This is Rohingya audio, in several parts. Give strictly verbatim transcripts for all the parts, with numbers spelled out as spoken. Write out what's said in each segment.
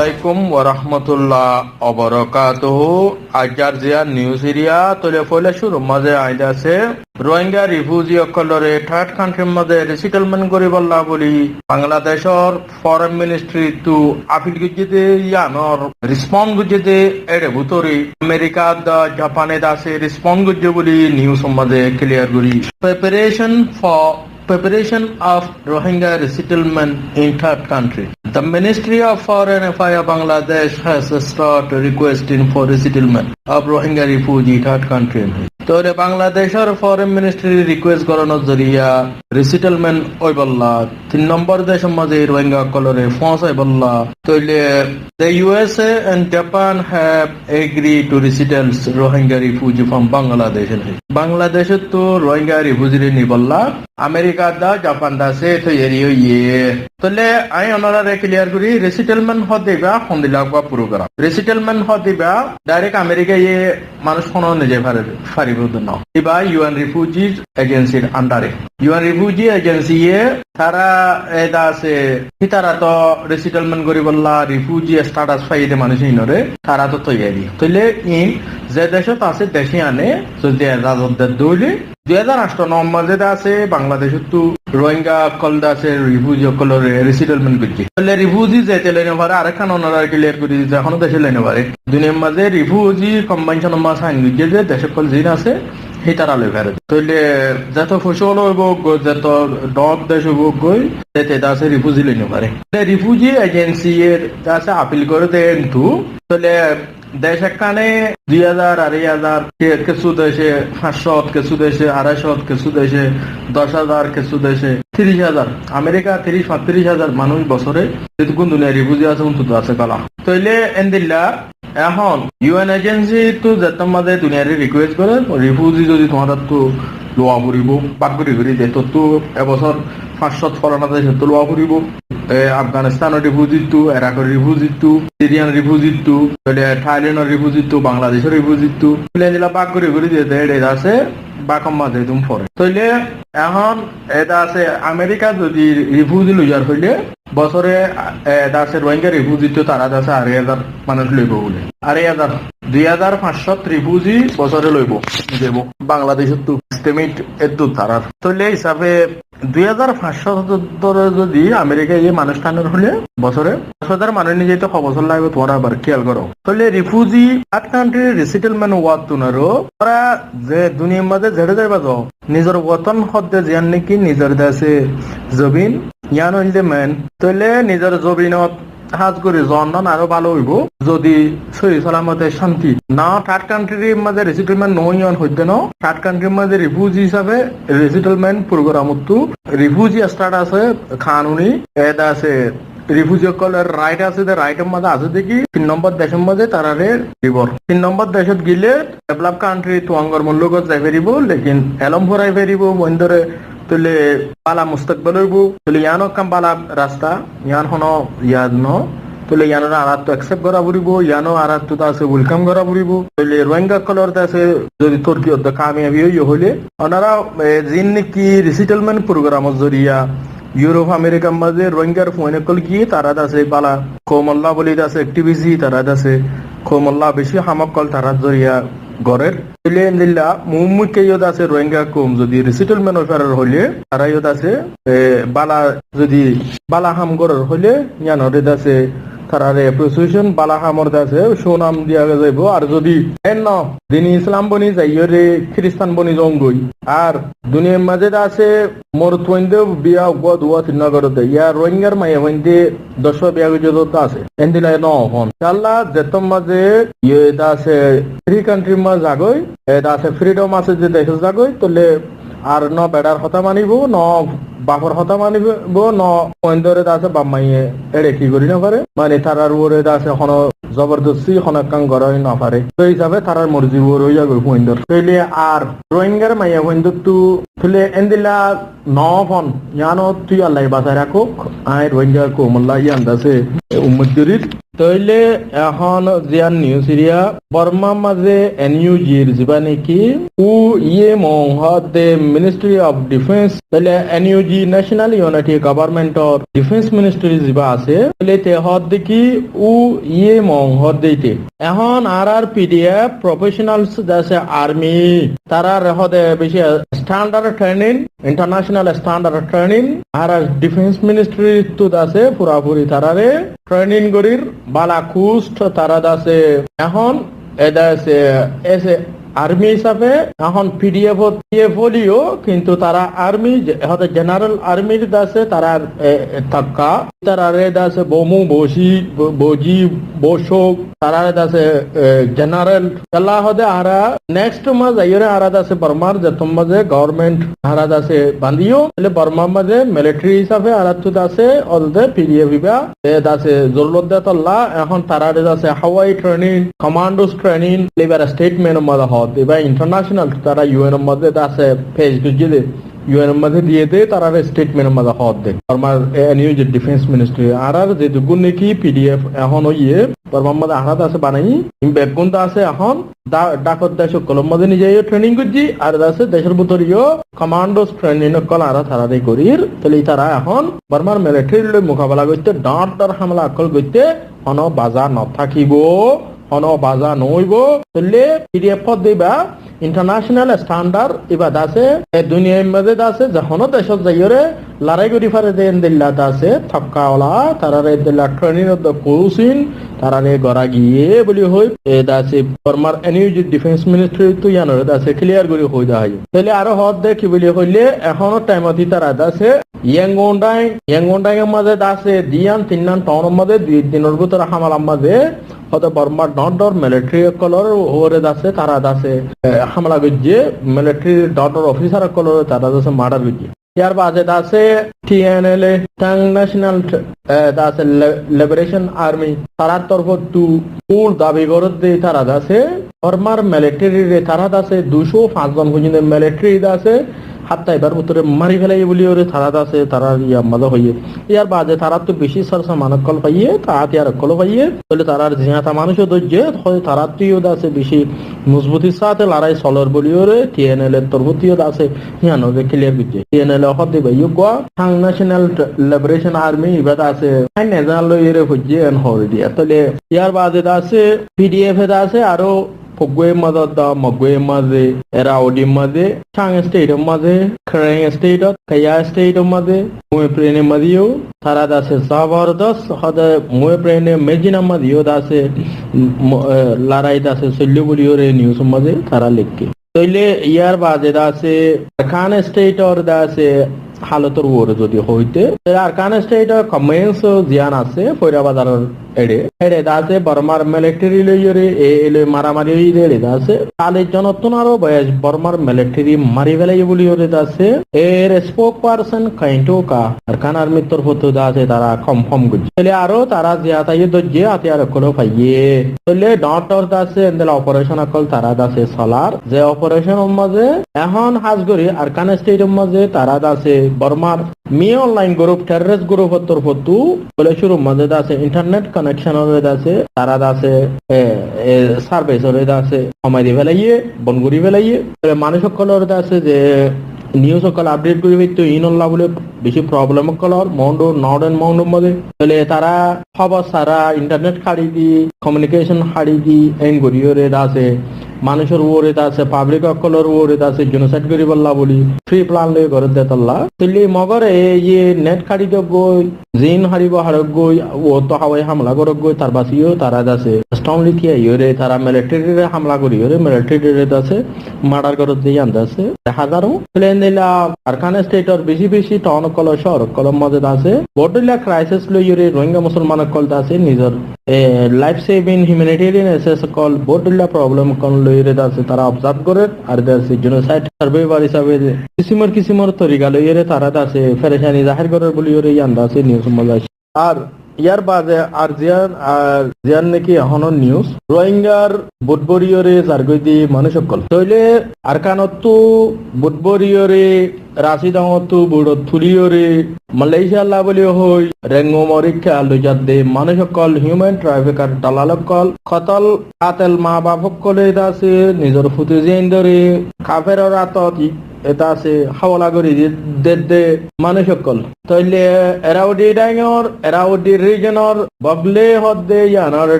Alaikum warahmatullah wabarakatuhu. Aijjar ziyán news eriya, tóile foila cúrur mazé añí de asé Rohingya refugee ókkolore third country r mazé resettlement goríbolla buli Bangladecor foreign ministry ttu appeal goijjé de, yíanor response goijjé de, ére bútore America de, Japan e de asé response goijjé buli news or mazé clear gorí. Preparation for preparation of Rohingya resettlement in third country. The Ministry of Foreign Affairs Bangladesh has started requesting for resettlement of Rohingya refugee third country. Tóile Bangladecor foreign ministry request goronor zoriya resettlement óibolla tin nombor decor mazé Rohingya ókkolore foóñsaibolla. Tóile the U S A and Japan have agreed to resettle Rohingya refugee from Bangladesh. Bangladecottu Rohingya refugee re nibolla America de, Japan de asé toiyari óiye. Tóile añí onorare clear gorí, resettlement hoó de íba hondilla uggwá program. Resettlement hoó de íba direct America ye manúic hono nizai fare, faribo de no. Íba U N Refugee Agency r under e. U N Refugee Agency ye tara ede asé, hítara to resettlement goríbolla refugee status faiyé de manúic inore, tara to toiyari. Tóile in ze decót asé, dec yíane zodi ezazot de de óile, dui házar añctho no mazé de asé Bangladecottu Rohingya ókkol de asé refugee ókkolore resettlement goijjé. Tóile refugee zete loi no fare, arekkán onorare clear gorí dite, hono dece loi no fare. Duniyar mazé refugee convention or mazé sign goijjé de dec ókkol ziín asé, hítara loi fare. Tóile zeto foisóla óibo goi, zeto dhoóñr dec óibo goi, zete de asé refugee loi no fare. Tóile refugee agency ye de asé appeal goré de entu. Tóile dec ekkáne dui házar, arái házar, ke-, kessú dece fañs cót, kessú dece arái cót, kessú dece doc házar, kessú dece tiríc házar. America tiríc, fañs-, tiríc házar manúic bosóre, zetukkún duniyar refugee asé, untuttu asé bála. Tóile endilla ehón U N agency ttu zettór mazé duniyare request goré, refugee zodi tuáñrattu luwa foribo, bák gorí gorí de, tottú e bosór fañs cót folana decottu luwa foribo, e, Afganistanor refugee ttu, Irakor refugee ttu, Syrian refugee ttu, tóile Thailandor refugee ttu, Bangladecor refugee ttu, tóile endilla bák gorí gorí de, de, ede asé bákor mazé dum fore. Tóile ehón ede asé America zodi refugee loiyar hoilé, bosóre, e, de asé Rohingya refugee ttu tara de asé arái házar manúic loibo buli. Arái házar, dui házar fañs cót refugee bosóre loibo, zaibo Bangladecottu, estimate eddur tarar. Tóile hísafe dui házar fañs cót dóre zodi America ye manúic tanor hoilé bosóre doc házar manúic nizaito ho bosór laibo, tuáñra abar kéyal goró. Tóile refugee third country resettlement ówattun aró tuáñra ze duniyar mazé zeçé zaiba zo, nizor woton hoó de ziyán niki nizor de asé zobin, yían óilde main. Tóile nizor zobinot hás gorí zonnan aró bála óibo, zodi sóhi salamote cánti. No, third country r mazé resettlement no yían hoó de no, third country r mazé refugee hísafe resettlement program ottu refugee status asé, kanuni, ede asé refugee ókkolor right asé de, right or mazé asé de ki tin nombor decor mazé tarare dibor. Tin nombor decot gilé develop country tuáñgor mullukot zai faribo, lekin elóm forai faribo, fuaindóre tóile bála mustakbel óibo, tóile yían ekkán bála rasta, yían hono yad no, tóile yíanore añárattu accept gorá foribo, yíano añárattu de asé welcome gorá foribo, tóile Rohingya ókkolor de asé zodi torki odde kamiyabi óiye hoilé, onora, e, ziín niki resettlement program or zoriya Europe, America r mazé Rohingyar fuain ókkol giyé, tara de asé bála koumolla buli de asé activity, tara de asé koumolla beci ham ókkol tarar zoriya gorér. Tóile endilla muúmikká yó de asé Rohingya koum zodi resettlement ói farer hoilé, tara yó de asé, e, bála, zodi bála ham gorer hoilé, yíanore de asé tarare appreciation, bála hamor de asé sunam diya zaibo. Ar zodi enno dini Islam boni zaiyóre Kiristan boni zongói, ar duniyar mazé de asé morot fuainde biya uggwá duwá tinnwá goré de, yá Rohingyar maiya fuainde doc wá biya goijjé de asé. Endilla no hon. Inshallah, zettór mazé yó de asé free country r mazé zagói, e de asé freedom asé de decót zagói, tóile ar no beçar hotá manibo, no bafor hotá manibo, no fuaindóre de asé baf maiye éçe ki gorí no fare. Mani tarar uore de asé hono zobordosti hono ekkán gorái no fare. Toi hísafe tarar morzi uore ói zagói fuaindór. Tóile ar Rohingyar maiya fuaindóttu tóile endilla no fon, yíanottú Allaye basai rakók, añí Rohingya koumolla yían de asé ummit gorír. Tóile ehón ziyán news eriya, Bormar mazé N U G r zibá néki U Ye Mong hoódde Ministry of Defence, tóile N U G National Unity Government or Defence Ministry zibá asé, tóile te hoódde ki U Ye Mong hoódde ite. Ehón añárar P D F professionals de asé army, tarare hoóde beci standard training, international standard training, añárar Defence Ministry ttu de asé furafuri tarare training gorir, bála course tara de asé. Ehón e de asé, ese army hísafe ehón P D F ot P D F óliyo, kintu tara army je-, hoóde general army de asé, tara, e, e, takka, tarare de asé bomu, boci, bo-, boji, bocok, tarare de asé, e, general. Kiyólla hoóde añára next mazé zaiyóre añára de asé Bormar zetún mazé government añára de asé bandiyó, tóile Bormar mazé military hísafe añárattu de asé, ódde P D F ibá, e de asé zorurot de tolla, ehón tarare de asé hawai training, commandos training, ibár statement mazé hoódde, ibá international tara U N mazé de asé pec goijjé de. U N mazé diyé de, tarare statement mazé hoódde. Bormar, e, N U G Defence Ministry, añárar zedukkún néki P D F ehón óiye, Bormar mazé añára de asé banaiyí, in beggún de asé ehón, dha-, dhakor dec ókkolor mazé nize yó training goijjí, ar de asé decor bútore yó commandos training ókkol añára tarare gorir, tóile tara ehón Bormar military loi mukabela goitté, dhoóñr dhoóñr hámela ókkol goitté, honó baza no tákibo, honó baza no óibo, tóile P D F hoódde ibá international standard ibá de asé, e duniyair mazé de asé, ze honó decót zaiyóre lorái gorí fare de endilla de asé, takka ola, tarare endilla training or de coaching, tarare gora giyé buli hoi, e de asé, Bormar N U G Defence Ministry ttu yíanore de asé clear gorí hoi de hoi. Tóile aró hoódde ki buli hoilé, ehónor time ot ítara de asé, Yangon Daeng, Yangon Daeng or mazé de asé, duiyán tinnán town or mazé dui dinor bútore hámelar mazé, hoóde Bormar dhoóñr dhoóñr military ókkolor uore de asé, tara de asé, e, hámela goijjé, military dhoóñr dhoóñr officer ókkolore tara de asé murder goijjé. Yar baade de asé T N L A, Ta'ang National, e, de asé, Le-, Liberation Army, tarar torfóttu full dabi gorédde tara de asé, Bormar military re tara de asé, duicó fañs zon foijjonto military de asé, hátta ibár bútore mari felaiyé buli yóre tara de asé, tarar yar mazé hoiyé. Yar baade taráttu beci sar saman ókkol faiyé, ta átiyar ókkol faiyé, tóile tarar ziyañta manúic ó dóijje, hoi taráttu yó de asé beci mozbutir sáte lorái soler buli yóre T N L A r torfóttu yó de asé, híanore clear goijjé. T N L A hoódde ibá yó uggwá Ta'ang National Liberation Army, ibá de asé, ain nezam loiyóre foijjé en hoór diya. Tóile yar baade de asé, P D F e de asé, aró Pokwe mazé de, Magwe mazé, Irrawaddy mazé, Shan State mazé, Karen State, Kayah State mazé, Mawpren mazé yó, tara de asé zabardos, hoóde Mawpren Mejina mazé yó de asé, mo-, e, lorái de asé soillé buli yóre news mazé tara leikké. Tóile yar baade de asé Arakan State or de asé hálotor uore zodi hoóite, tóile Arakan State or Kameng ziyán asé, Foira Bazar or eçe, eçe de asé Bormar military loiyóre, e, e loi maramari óiye de eçe de asé. Callic zonottún aró beci Bormar military mari felaiyé buli yóre de asé. Er spokesperson Kaintoka, Arakan Army r torfóttu de asé, tara confirm goijjé. Tóile aró tara ziyataiyé dóijje, átiyar ókkol ó faiyé. Tóile dhoóñr dhoóñr de asé, endilla operation ókkol tara de asé solar. Ze operation or mazé, ehón hás gorí Arakan State or mazé tara de asé Bormar Min Aung Hlaing group, terrorist group or torfóttu bóle cúrur mazé de asé internet connection ore de asé, tara de asé, e, e, service ore de asé homai di felaiyé, bon gorí felaiyé. Tóile manúic ókkolore de asé ze news ókkol update gorí faitto, inolla bóle beci problem ókkol or, Maungdaw, Northern Maungdaw mazé. Tóile tara hóbor sára, internet hári di, communication hári di, en gorí ore de asé manúicor uore de asé, public ókkolor uore de asé, genocide goríbolla bóli pre-plan loi gorédde tolla. Tóile Mogore e, iye net hári diyógoi, zin háribo hároggoi, uottú hawai hamla goróggoi, tar basiyó tara de asé strongly thíyaiyóre, tara military re hamla goríyóre, military re de asé murder gorédde yián de asé dehá zar. Tóile endilla Arakan State or beci beci town ókkol, cóor ókkolor mazé de asé bout dhoilla crisis loiyóre Rohingya Musolman ókkol de asé nizor e, life saving humanitarian access ókkol, bout dhoilla problem ókkol loiyóre de asé tara observe gorer, ar de asé genocide survivor hísabe de kisimor kisimor torika loiyóre tara de asé ferecani zahér gorer bóliyóre yián de asé news or mazé aicé. Ar Yar baade ar ziyán, ar ziyán niki ehónor nius, Rohingyar bút bóriyóre zargói de manúic ókkol. Tóile Arkanottú bút bóriyóre, Rasidangottú bút tuliyóre, Malaysia lla buli hoi, Rengumor ikká loizadde manúic ókkol, human trafficker dalal ókkol, kotol katel maa baf ókkole ede asé, nizor futu ziyáindore kaferor átot i-, ede asé, háwala gorí di-, dedde manúic ókkol. Tóile Irrawaddy Dangor, Irrawaddy regionor Bogle hoódde yíanore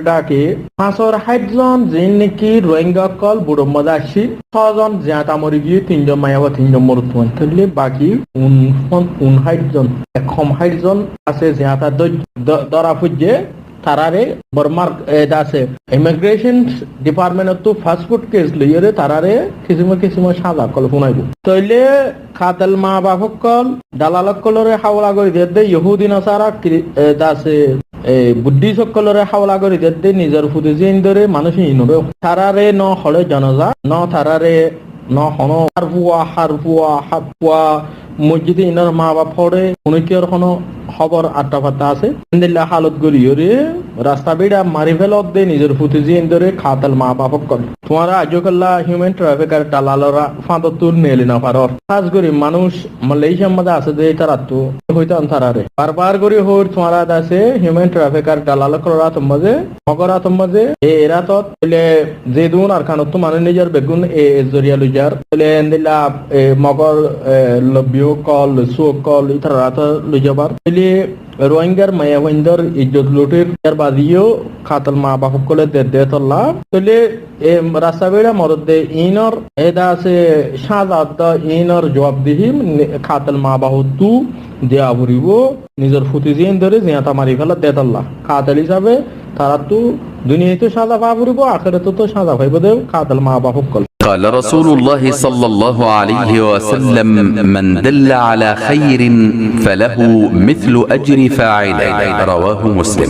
dhake fañsor háit zon ziín niki Rohingya ókkol bútor mazé aiccíl, só zon ziyata mori giyé, tin zon maiyafuwa, tin zon morotfuwa. Tóile baki un, un háit zon, ek hom háit zon asé ziyata dói-, dó-, dóra foijjé. Taráre Bormar, e, ede asé, Immigration Departmentottú passport case loiyóre taráre kisima kisima sáza ókkol fúnaibóu. Tóile katel maa baf ókkol, dalal ókkolore háwala gorí dedde, Yohudi Nasara, kri-, e, ede asé, e, Buddhist ókkolore háwala gorí dedde, nizor futu ziyáindore manúic iínoré. Taráre no hoçé zanaza, no taráre no honó hárfuwa, hárfuwa, hárfuwa, mosjide inor maa baf foçé, honókiyar honó hóbor atta fatta asé. Endilla halot goríyore rasta bíça mari félodde nizor futu ziyáindore katel maa baf ókkol. Tuáñra aijjó kalla human trafficker dalalor fáñdottú neeli no farór. Hás gorí manúic Malaysiar mazé asé de ítarattú hoitam taráre. Bar bar gorí hoóir tuáñra ede asé human trafficker dalal ókkolor átor mazé, Mogor átor mazé, e, er átot, tóile zedún Arkanottú manúic neizar beggún e, e zoriya loizar. Tóile endilla, e, Mogor, e, lobbi ókkol, lossu ókkol, ítarar átot loizabar. Tóile Rohingyar maiyafuaindor ijjot luthír, yar baade yó katel maa baf ókkole dedde tolla. Tóile e rasta bíça morodde iínor, ede asé sáza edde iínor zuab dihi, ne-, katel maa bafottú diya foribóu, nizor futu ziyáindore ziyata mari féla de tolla. Katel hísabe taráttú duniyaittú sáza fa foribóu, akérattú sáza faibóu de katel maa baf ókkol. قال رسول الله صلى الله عليه وسلم: من دل على خير فله مثل أجر فاعله. رواه مسلم.